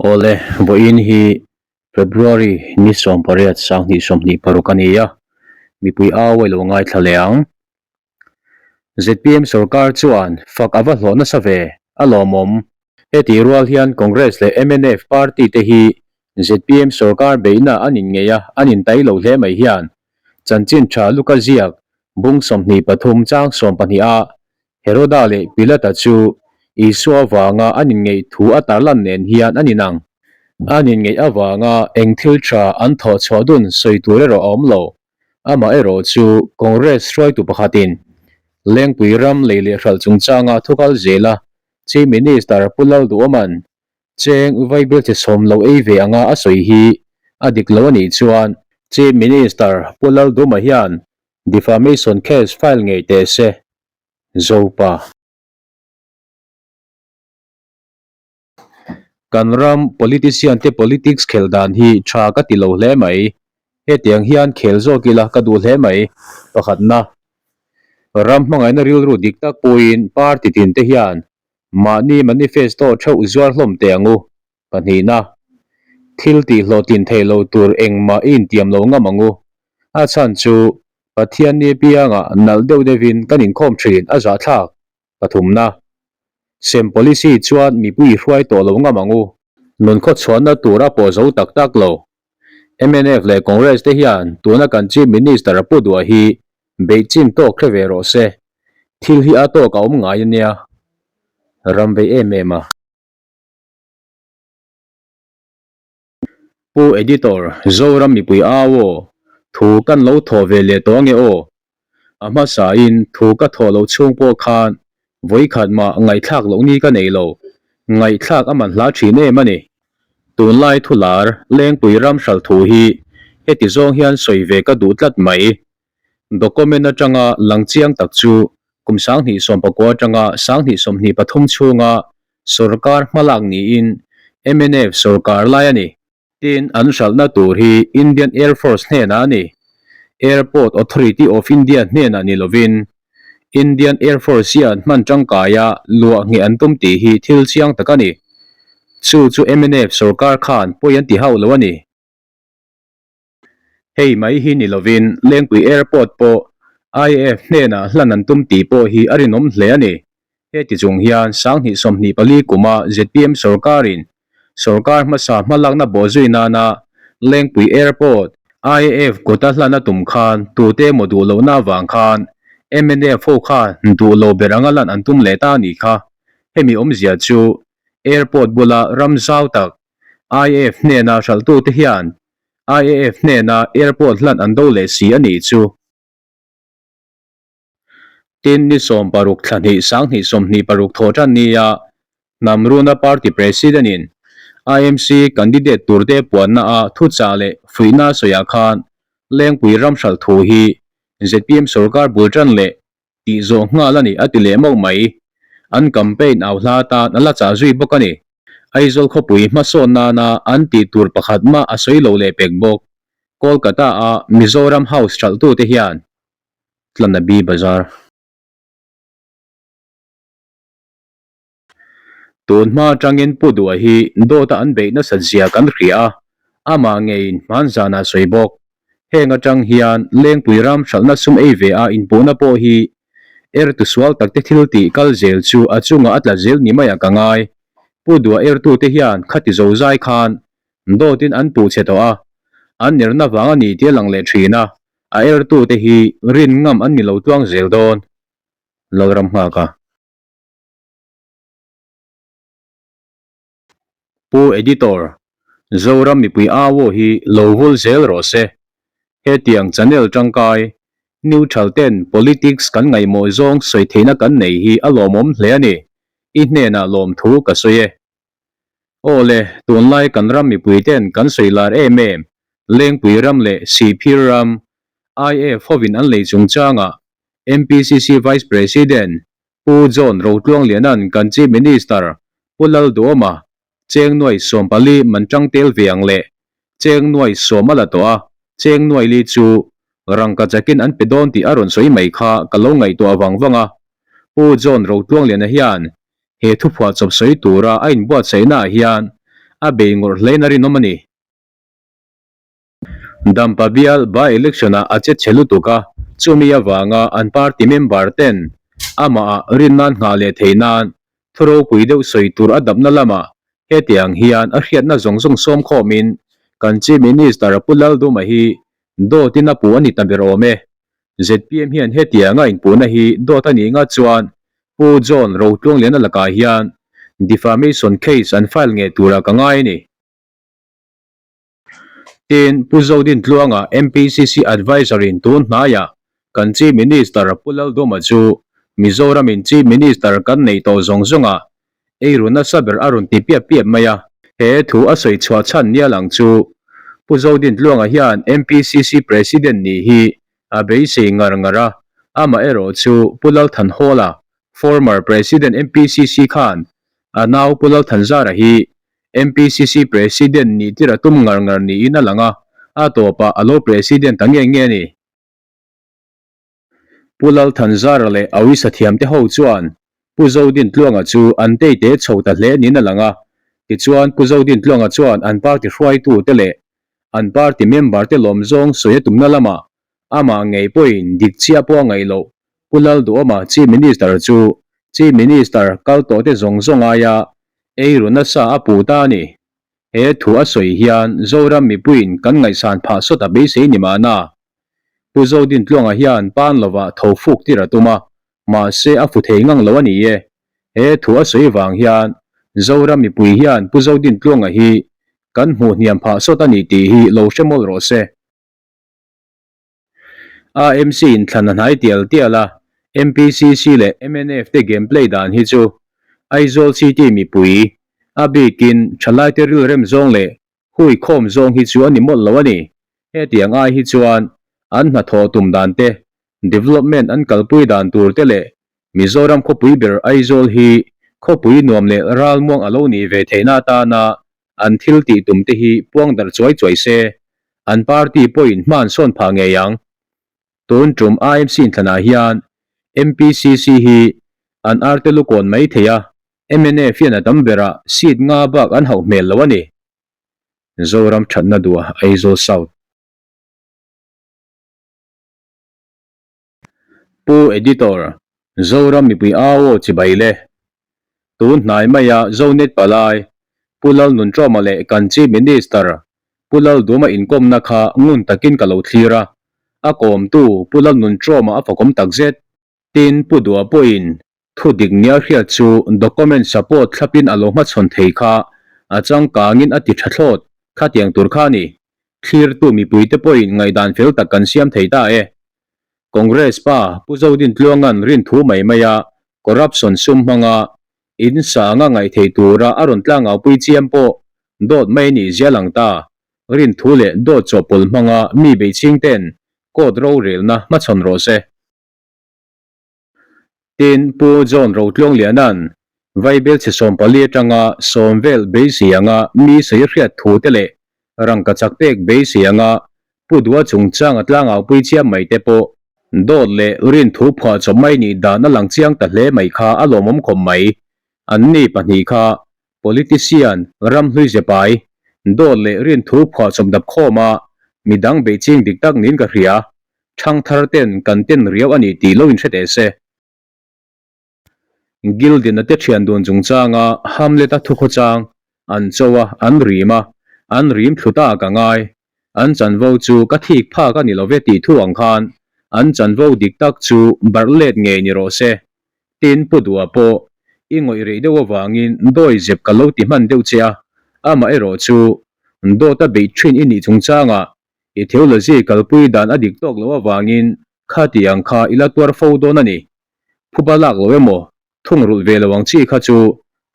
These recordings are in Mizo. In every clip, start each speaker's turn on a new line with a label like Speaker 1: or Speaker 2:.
Speaker 1: Awle, vawiin hi February ni 18 2026 a ni a, mipui au a lo ngaithla leh ang. Zpm sorkar chuan fak a va hlawh nasa ve, a lawmawm. Heti rual hian Congress leh mnf party te hi zpm sorkar beihna an inngeih a, an intai lo hle mai hian chanchin tha luka ziak bung 23 chang 12 a Heroda leh Pilata chu Isua avanga an inngeih thu a tarlan nen hian an inang. An inngeih avanga eng thil tha an thawh chhuah dun sawi tur erawh a awm lo. Amaherawh chu Congress hruaitu pakhatin Lengpui ram lei leh hralh chungchanga thu kal zela Chief Minister Pu Lalduhawma'n cheng vaibel che sawm lo ei ve anga a sawi hi a dik lo a nih chuan Chief Minister Pu Lalduhawma hian Defamation case file ngei teh se. Zopa. Kan ram politician te politics khel dan hi tha ka ti lo hle mai. Hetiang hian khel zawk ila ka duh hle mai. Pakhatna. Ram hmangaihna rilru dik tak pawhin party tin te hian mahni manifesto theuh zuar hlawm teh ang u. Pahnihna. Thil tih hlawhtlin theih loh tur engmah i intiam lo ngam ang u. A chhan chu Pathian ni piangah nalh deuh deuhin kan inkhawm thin a zahthlak. Pathumna. Sem policy chuan mipui i hruai tawh lo ngam ang u. Nun khawchhuahna tur a pawh zo tak tak lo. Mnf leh Congress te hian tuna kan Chief Minister a pu duah hi beih chin tawk hre ve rawh se. Thil hi a tawk a awm ngai a nia. Ram vei em em a. Pu Editor, Zoram mipui au aw, thu kan lo thawh ve leh tawh ange aw. A hmasain thu ka thawh loh chhung pawh khan vawikhat mah ngaihthlak loh ni ka nei lo, ngaihthlak a man hla thin em a ni. Tunlai thular Lengpui ram hralh thu hi heti zawng hian sawi ve ka duh tlat mai. Document atanga lang chiang tak chu kum 2019 atanga 2023 chhunga sorkar hmalak niin mnf sorkar lai a ni. Tin, an hralhna tur hi Indian Air Force hnenah a ni. Airport Authority of India hnenah ni lovin Indian Air Force hian hman tangkaia luah ngheh an tum tih hi thil chiang tak a ni. Chu chu mnf sorkar khan pawi an ti hauh lo a ni. Hei mai hi ni lovin Lengpui Airport pawh IAF hnenah hlan an tum tih pawh hi a rinawm hle a ni. Heti chung hian 2024 kuma zpm sorkarin sorkar hmasa hmalakna bawhzui nana Lengpui Airport IAF kuta hlan a tum khan tute emaw duh lohna avang khan mnf ho khan duh lo ber anga lan an tum leh ta a nih kha. Hemi awmzia chu Airport bula ram zau tak IAF hnena hralhtute hian IAF hnena airport hlan an do leh si a nih chu. Tin, ni 16 thla hnih 2026 thawh tan nia Hnamruna Party President-in IMC candidate turte puanna a thuchah leh fuihna a sawiah khan Lengpui ram hralh thu hi zpm sorkar bul tan leh tih zawh nghal a ni a ti leh mauh mai. An campaign au hla tan a la chah zui bawk a ni. Aizawl khawpui hmasawn nana an tih tur pakhat mah a sawi lo leh pek bawk. Kolkata-a Mizoram House hralhtute hian Tlanabi Bazar. Tun hma atangin Pu Duha hi dawta an beih nasat zia kan hria a, amah ngeiin hmanzanah sawi bawk. Heng atang hian Lengpui ram hralhna sum ei ve a inpuhna pawh hi ertu sual takte thil tih kal zel chu a chungah a tla zel ni maiah ka ngai. Pu Duha ertute hian khati zo zai khan dawtin an puh chhe tawh a, an nerna vang a ni tih a lang leh thin a, a ertute hi rin ngam an ni lo tluang zel dawn. Lalram nghak a. Pu Editor, Zoram mipui au aw hi lo vul zel rawh se. Hetiang channel tangkai, neutral ten politics kan ngaihmawh zawng sawi theihna kan nei hi a lawmawm hle a ni. I hnenah lawmthu ka sawi e. Aw le, tunlai kan ram mipui ten kan sawi lar em em, Lengpui ram leh Sihphir ram, IAF hovin an lei chungchangah MPCC Vice President Pu John Rotluangliana'n kan Chief Minister Pu Lalduhawma cheng nuai 14 man tang tel ve ang leh cheng nuai 10 a la tawh a, cheng nuai li chu rangka chakin an pe dawn tih a rawn sawi mai kha ka lo ngaihtuah vang vang a. Pu John Rotluangliana hian he thuphuah chawp sawi tura a inbuatsaihnaah hian A bei ngawrh hlein a rinawm a ni. Dampa bial by-election ah a che chhe lutuk a, chumi avanga an party member ten amah ah rinnan nghah leh theih nan thu ropui deuh sawi tur a dapna lamah hetiang hian a hriatna zawng zawng sawm khawmin kan Chief Minister Pu Lalduma hi dawtin a puh a ni ta ber awm e. Zpm hian hetianga inpuhna hi dawt a nih ngah chuan Pu John Rotluangliana lakah hian defamation case an file ngei turah ka ngai a ni. Tin, Pu Zodin Tluanga MPCC Adviser in tun hnaiah kan Chief Minister Pu Lalduma chu Mizoram in Chief Minister kan nei tawh zawng zawngah ei ru nasa ber a rawn ti piap piap mai a. He thu a sawi chhuah chhan nia lang chu Pu Zodin Tluanga hian MPCC President nih hi a beisei ngar ngar a, amaherawh chu Pu Lalthanhawla, former President MPCC khan a nau Pu Lalthanzara hi MPCC President nih tir a tum ngar ngar niin a lang a, a tawpah a lo President ta nge nge a ni. Pu Lalthanzara leh a uisa thiamte ho chuan Pu Zodintluanga chu an teite chho ta hle niin a lang a, tichuan Pu Zodintluanga chuan an party hruaitute leh an party member te lawm zawng sawi a tumna lamah amah ngei pawhin dik chiah pawh a ngaih loh Pu Lalduhawma Chief Minister chu Chief Minister kal tawhte zawng zawng aia Ei ru nasa a puh ta a ni. He thu a sawi hian Zoram mipuiin kan ngaihsan phah sawt a beisei ni mahna. Pu Zodintluanga hian pan lovah tho fuk tir a tum a, mahse a fu thei ngang lo a ni e. He thu a sawi vang hian Zoram mipui hian Pu Zodintluanga hi kan hmuh hniam phah sawt a ni tih hi lo hre mawlh rawh se. AMC in thlan a hnai tial tial a, MPCC leh mnf te game play dan hi chu Aizawl City mipui, a bikin thalaite rilrem zawng leh hui khawm zawng hi chu a ni mawlh lo a ni. Hetiang ai hi chuan an hnathawh tum dan te, development an kalpui dan tur te leh Mizoram khawpui ber Aizawl hi khawpui nuam leh ralmuang a lo nih ve theihna atana An thil tih tum te hi puang darh chuai chuai se, an party pawhin hma an sawn phah ngei ang. Tun tum IMC inthlanah hian MPCC hi an arte lukawn mai thei a, mnf hian a tam berah seat nga bak an hauh hmel lo a ni. Zoram thatna duah Aizawl South. Pu Editor, Zoram mipui au aw chibai le. Tun hnai maia Zonet palai, Pu Lalnunṭawma leh kan Chief Minister Pu Lalduma inkawmna kha ngun takin ka lo thlir a, a kawmtu Pu Lalnunṭawma a fakawm takzet. Tin, Pu Dua pawhin Thu dik nia hriat chu document support thlapin a lo hmachhawn thei kha a changkangin a ti tha thlawt khatiang tur kha a ni. Thlirtu mipuite pawhin ngaihdan fel tak kan siam thei ta e. Congress pa Pu Zodintluanga'n rin thu mai maia corruption sum hmanga in sanga ngaih thei tura a rawn tlangaupui chiam pawh dawt mai nih zia lang ta. Rin thu leh dawt chawhpawlh hmanga mi beichhingte'n court rorelna hmachhawn rawh se. Tin, Pu John Rotluangliana'n Vaibel chhe 14 atanga sawm vel beisei anga mi sawi hriat thu te leh rangka chak pek beisei anga Pu Dua chungchang a tlangaupui chiam mai te pawh dawt leh rinthu phuahchawp mai nih dan a lang chiang ta hle mai kha a lawmawm khawp mai. Anni pahnih kha politician ramhlui zepai dawt leh rinthu phuahchawp dap khawma midang beihching dik tak niin ka hria. Thangthar ten kan ten riau a ni tih lo in hre teh se. Gildin-a te thian dun chungchanga Hamlet-a thukhawchang an cho a, an rim a, an rim thlu ta ka ngai. An chanvo chu ka thik phak a ni lo ve tih thu ang khan an chanvo dik tak chu barh let ngei ni rawh se. Tin, Pu Dua pawh i ngawih rei deuh avangin dawi zep ka lo ti hman deuh che a, amaherawh chu dawta beih thin i nih chungchangah I theology kalpui dan a dik tawk loh avangin khati ang kha i la tuar fo dawn a ni. Phuba lak lo emaw, thungrulh ve lo ang chi kha chu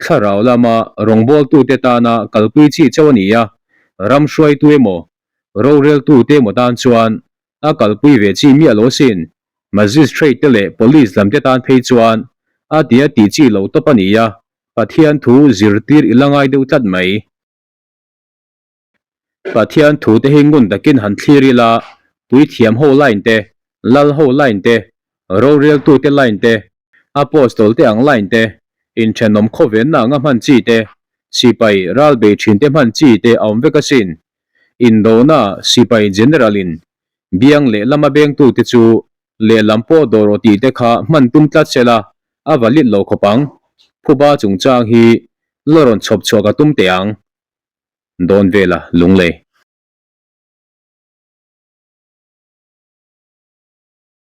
Speaker 1: thlarau lama rawngbawltute tana kalpui chi chauh a ni a, ram hruaitu emaw, roreltute emaw tan chuan a kalpui ve chi miah lo asin. Magistrate te leh police lamte tan phei chuan a tia tih chi loh tawp a ni a, Pathian thu zirtir i la ngai deuh tlat mai. Pathian thute hi ngun takin han thlir ila, puithiam ho line te, lal ho line te, roreltute line te, apostol te ang line te, inthenawm khawvenna anga hman chi te, Sipai ral bei thin te hman chi te a awm vek asin. Indona sipai general in biang lehlama bengtu te chu lehlam pawh dawr aw tih te kha hman tum tlat sela a valid lo khawp ang. Phuba chungchang hi la rawn chhawp chhuah ka tum teh ang. Dawn vela lunglei.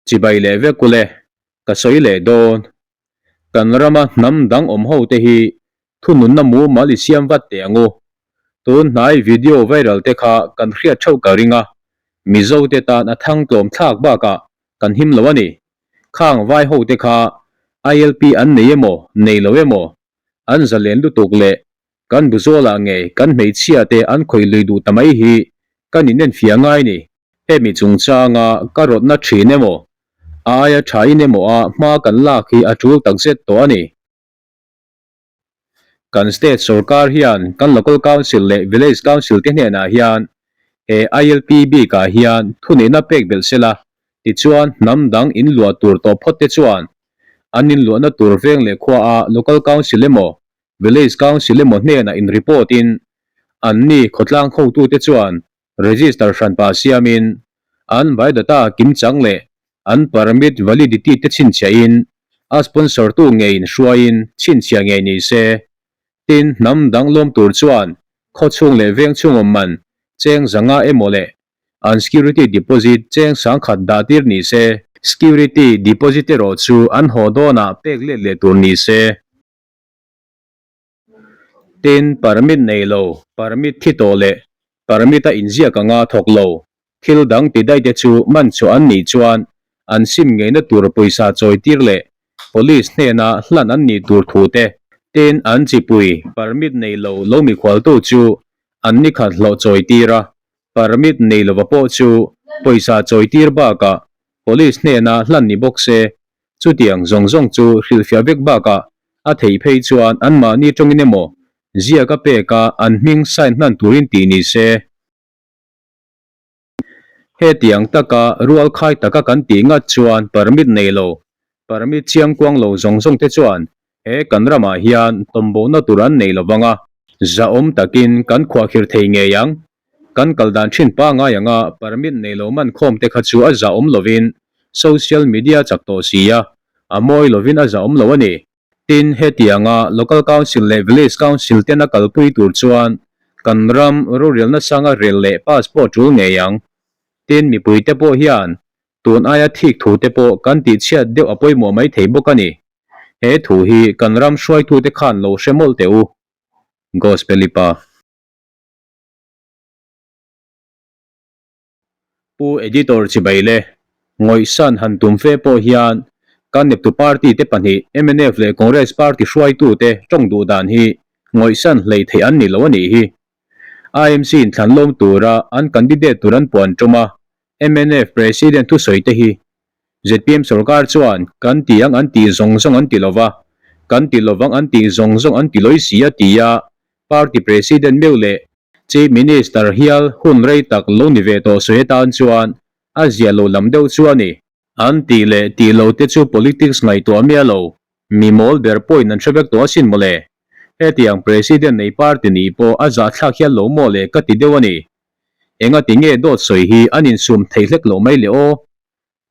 Speaker 1: Chibai leh vek ule, ka sawi leh dawn. Kan rama hnam dang awm ho te hi thununna mumal i siam vat teh ang u. Tun hnai video viral te kha kan hriat theuh ka ring a, Mizo te tan a thang tlawm thlak bakah kan him lo a ni. Khang vai ho te kha ILP an nei emaw nei lo emaw an zalen lutuk leh Kan buzualah ngei kan hmeichhia te an khawih lui duh ta mai hi kan inenfiah ngai ni. Hemi chungchanga ka rawtna thin emaw, a aia thain emaw a hma kan lak hi a tul takzet tawh a ni. Kan state sorkar hian kan local council leh village council te hnenah hian he ILP bikah hian thuneihna pek belh sela, tichuan hnam dang inluah tur tawh phawt te chuan an inluahna tur veng leh khuaah local council emaw Village Council emaw hnenah in report in anni khawtlang hotute chuan register hranpa siamin an biodata kimchang leh an permit validity te chhinchhiah in a sponsor tu ngeiin hruaiin chhinchhiah ngei ni se. Tin, hnam dang lawm tur chuan khawchhung leh vengchhung awm man cheng zanga emaw leh An security deposit cheng sangkhat dah tir ni se. Security deposit erawh chu an haw dawnah pek let leh tur ni se. Tin, permit nei lo, permit thi tawh leh permit a inziak anga thawk lo, thil dang ti daih te chu man chhuah an nih chuan an sim ngeina tur pawisa chawi tir leh police hnena hlan an nih tur thu te. Tin, an chipui permit nei lo lo mikhualtu chu an nikhat hlawh chawi tir a, permit nei lova pawh chu pawisa chawi tir bakah police hnena hlan ni bawk se. Chutiang zawng zawng chu hrilhfiah vek bakah a theih phei chuan anmahni tawngin emaw ziak a pek a an hming sign hnan turin tih ni se. Hetiang taka rual khai taka kan tih ngat chuan permit nei lo, permit chiang kuang lo zawng zawng te chuan he kan ramah hian tawmbohna tur an nei lo vang a, zahawm takin kan khuahkhirh thei ngei ang. Kan kal dan thin pangai anga permit nei lo man khawm te kha chu a zahawm lovin social media chak tawh si a, a mawi lovin a zahawm lo a ni. Tin, hetianga Local Council leh Village Council ten a kalpui tur chuan kan ram rorelna sanga rel leh pass pawh tul ngei ang. Tin, mipui te pawh hian tun aia thik thu te pawh kan tihchhiat deuh a pawimawh mai thei bawk a ni. He thu hi kan ram hruaitute khan lo hre mawlh teh u. Gospelipa. Pu Editor Chibaile, ngawihsan han tum fe pawh hian kan neptu party te pahnih mnf leh Congress party hruaitute tawng duh dan hi ngawihsan hlei theih an ni lo a nih hi. IMC in thlanlawm tura an candidate tur an puan tum a, mnf President thusawi te hi Zpm sorkar chuan kan ti ang an tih zawng zawng an ti lo va, kan ti lovang an tih zawng zawng an ti lawi si a ti a, party president meuh leh chief minister hial hun rei tak lo ni ve tawh sawi atan chuan a zia lo lam deuh chu a ni. An tih leh tih lo te chu politics ngaihtuah miah lo, mi mawl ber pawhin an hre vek tawh asin mawle. Hetiang president nei party nih pawh a zahthlak hial lo maw le ka ti deuh a ni. Engati nge dawt sawi hi an insum thei hlek loh mai le aw?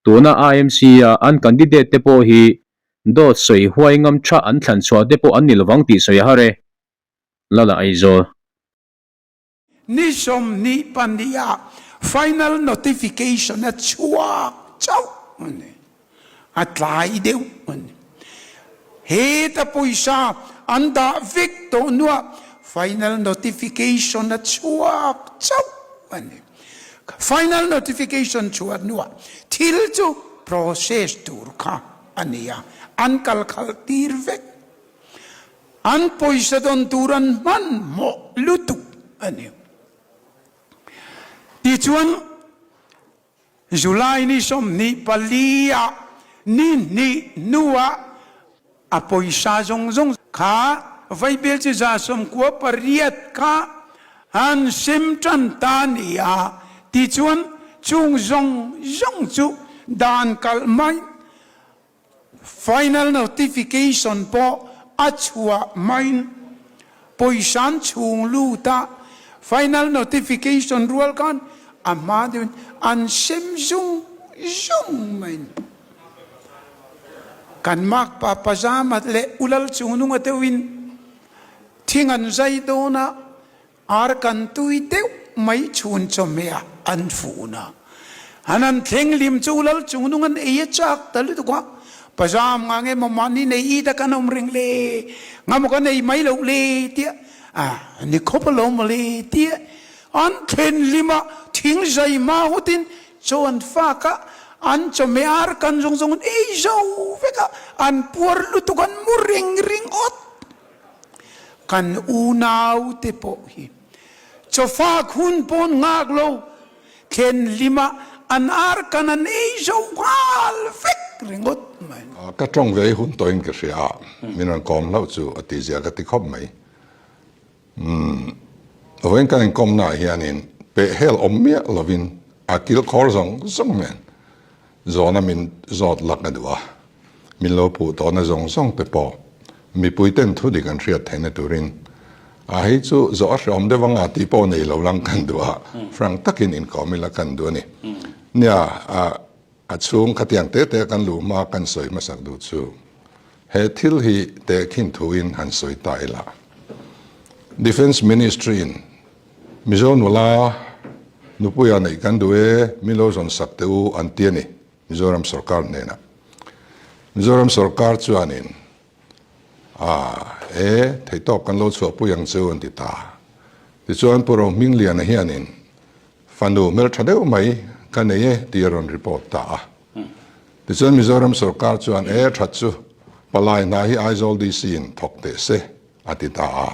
Speaker 1: Tuna IMC a an candidate te pawh hi dawt sawi huai ngam tha an thlan chhuah te pawh an ni lovang tih sawi a har e. Lala Aizawl.
Speaker 2: Ni 22 ah final notification a chhuak chauh a ni. A tlai deuh a ni. Heta pawisa an dah vek tawh hnuah final notification a chhuak chauh a ni. Final notification chhuah hnuah thil chu process tur kha a ni a, an kal khalh tir vek. An pawisa dawn tur an hmanhmawh lutuk a ni. Tichuan July ni 24 ah ni hnih hnuah a pawisa zawng zawng kha vaibel chi 98 kha an sem tan ta ni a, tichuan chung zawng zawng chu dan kalh mai final notification pawh a chhuah maiin. Pawisa an chhung lut a, final notification rual khan a hma deuhin an sem zung zung mai ni. Kan makpa pajama leh ulal chungnunga deuhin thing an zai dawn a, Ar kan tui deuh mai chhun chawhmeh ah an fun a, an han thleng lim chu lal chungnung an ei a chak ta lutuk a, pazam nga nge maw mahni nei it a kan awm reng le, nga maw kan ei mai loh le tia a ni khawp alawm maw le tia an thlen lim a thing zai hma hutin chaw an fak a, an chawhmeh ar kan zawng zawng an ei zo vek a, an puar lutuk an mu ring ring awt. Kan unaute pawh hi chawfak hun pawn nghak lo thlen hlima an ar kan an ei zo nghal vek ringawt mai.
Speaker 3: Ka tawng ve hun tawhin ka hria a, min rawn kawm hlauh chu a tihzia ka ti khawp mai. Umm, vawiin kan inkawmnaah hianin peh hel awm miah lovin a kilkhawr zawng zawng nen Zawhna min zawt lak a duh a, min lo puh tawhna zawng zawng te pawh mipui ten thu dik an hriat theihna turin a hei chu zawh a hreawm deuh anga tih pawh nei lo lang kan duh a, frank takin inkawm ila kan duh a ni. Nia, a chhung khatiang te te kan luh hma kan sawi hmasak duh chu he thil hi tehkhin thuin han sawi ta ila. Defence Ministry in Mizo nula nupuia neih kan duh e, min lo zawn sak teh u an ti a ni Mizoram sorkar hnenah. Mizoram sorkar chuanin ah e theihtawp kan lo chhuahpui ang cheu an ti ta. Tichuan Pu Rohmingliana hianin fanu hmeltha deuh mai ka nei e tih a rawn report ta a. Tichuan Mizoram sorkar chuan e that chu palai hna hi Aizawl DC in thawk teh se a ti ta a.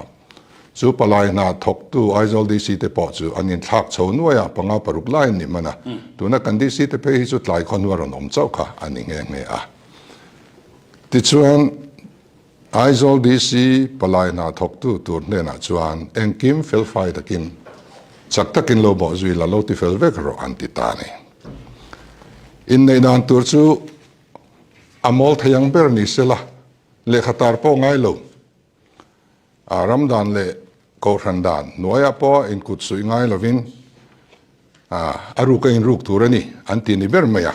Speaker 3: Chu palai hna thawktu Aizawl DC te pawh chu an inthlak chho nuai a, panga paruk lai an ni hman a. Tuna kan DC te phei hi chu tlai khaw hnua rawn awm chauh kha a ni nghe nghe a. Tichuan, Aizawl DC palai hna thawktu tur hnenah chuan engkim felfai takin, chak takin lo bawh zui la, lo ti fel vek rawh an ti ta a ni. Inneih dan tur chu a mawl thei ang ber ni sela, Lehkha tar pawh ngai lo. A ram dan leh kohhran dan hnuaiah pawh inkut suih ngai lovin a ruk a inruk tur a ni an ti ni ber mai a.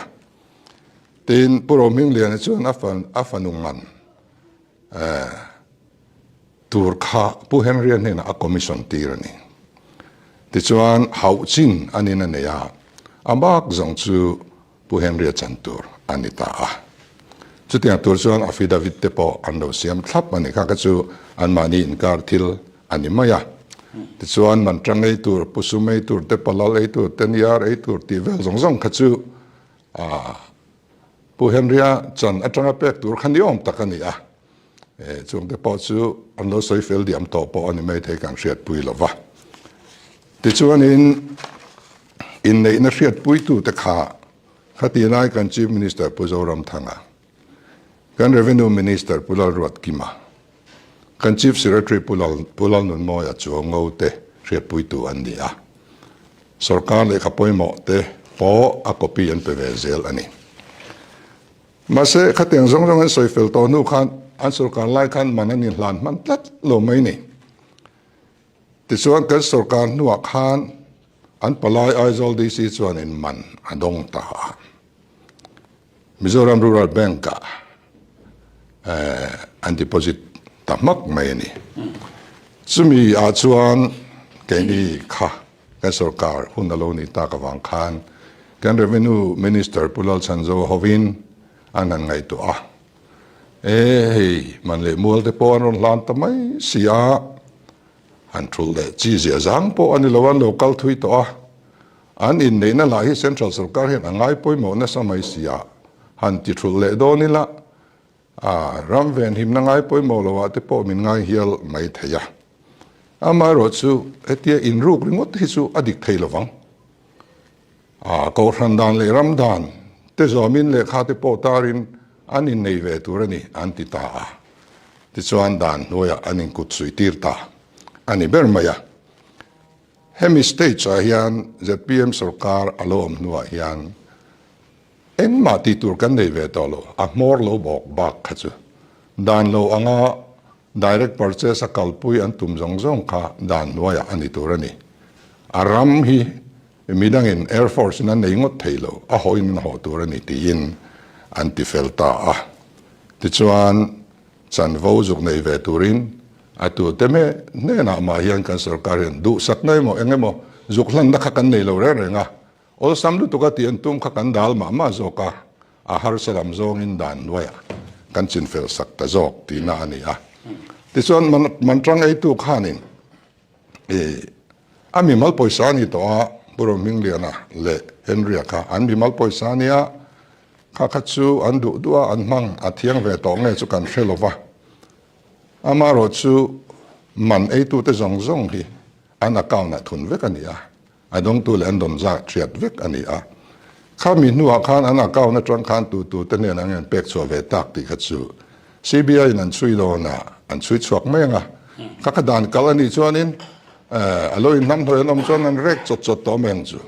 Speaker 3: Tin, Pu Rohmingliana chuan a fanu ngan tur kha Pu Henry-a hnenah a commission tir a ni. Tichuan, hauh chin a nin a nei a, a bak zawng chu Pu Henry-a chan tur a ni ta a. Chutiang tur chuan affidavit te pawh an lo siam thlap a ni kha kha chu anmahni inkar thil a ni mai a. Tichuan manṭang ei tur, pusum ei tur te, palal ei tur te, niar ei tur tih vel zawng zawng kha chu Pu Henry-a chan aṭanga pek tur kha ni awm tak a ni a. Chungte pawh chu an lo sawi fel diam tawh pawh a ni maithei kan hriatpui lo va. Tichuanin inneihna hriatpuitute kha khati lai kan Chief Minister Pu Zoramthanga, kan Revenue Minister Pu Lalruatkima, kan Chief Secretary Pu Lalnunmawia Chuango te hriatpuitu an ni a. Sorkar lehkha pawimawh te pawh a copy an pe ve zel a ni. Mahse, khatiang zawng zawng an sawi fel tawh hnu khan an sorkar lai khan man an inhlan hman tlat lo mai ni. Tichuan, kan sorkar hnuah khan an palai Aizawl DC chuanin man a dawng ta a. Mizoram Rural Bank-ah an deposit ta hmak mai a ni. Chumi ah chuan keini kha Kan sorkar hun a lo nih tak avang khan kan Revenue Minister Pu Lalchhanzo hovin an han ngaihtuah a, E hei, man leh mual te pawh an rawn hlan ta mai si a, han thulh leh chi zia zang pawh a ni lo, an lo kal thui tawh a, an inneihna lah hi Central sorkar hian a ngai pawimawh nasa mai si a, han ti thulh leh dawn ila, A ram venhimna ngai pawimawh loah te pawh min ngai hial mai thei a. Amaherawh chu hetia inruk ringawt hi chu a dik thei lovang. A kohhran dan leh ram dan te zawmin lehkha te pawh tarin an innei ve tur a ni an ti ta a. Tichuan dan hnuaiah an inkut suihtir ta a ni ber mai a. Hemi stage ah hian zpm sorkar a lo awm hnuah hian Engmah tih tur kan nei ve tawh lo, a hmawr lo bawk bak kha chu dan lo anga. Direct purchase a kalpui an tum zawng zawng kha dan hnuaiah a ni tur a ni. A ram hi midangin Air Force in an nei ngawt thei lo, a hawhin an haw tur a ni tiin an ti fel ta a. Tichuan, chanvo zuk nei ve turin a tute me hnenah mah hian kan sorkar hian duhsakna emaw eng emaw zuk hlanna kha kan nei lo reng reng a, awlsam lutuk a tih an tum kha kan dal mah mah zawk a. A harsa lam zawngin dan hnuaiah kan chinfel sak ta zawk tihna a ni a. Tichuan Mantrang eitu khanin i a mimal pawisa a ni tawh a, Pu Rohmingliana leh Henry-a kha an mimal pawisa a nia, kha kha chu an duh duh a, an hmang a thiang ve tawh nge chu kan hre lo va. Amaherawhchu man eitute zawng zawng hi an account-ah thun vek a ni a. A dawngtu leh an dawn zat hriat vek a ni a. Khami hnuah khan an account atang khan tu tu te hnenah nge an pek chhuah ve tak tih kha chu CBI in an chhui dawn a, an chhui chhuak mai ang a. Kha kha dan kal a nih chuanin a lo inhnamhnawih an awm chuan an rek chawt chawt tawh mai ang chu.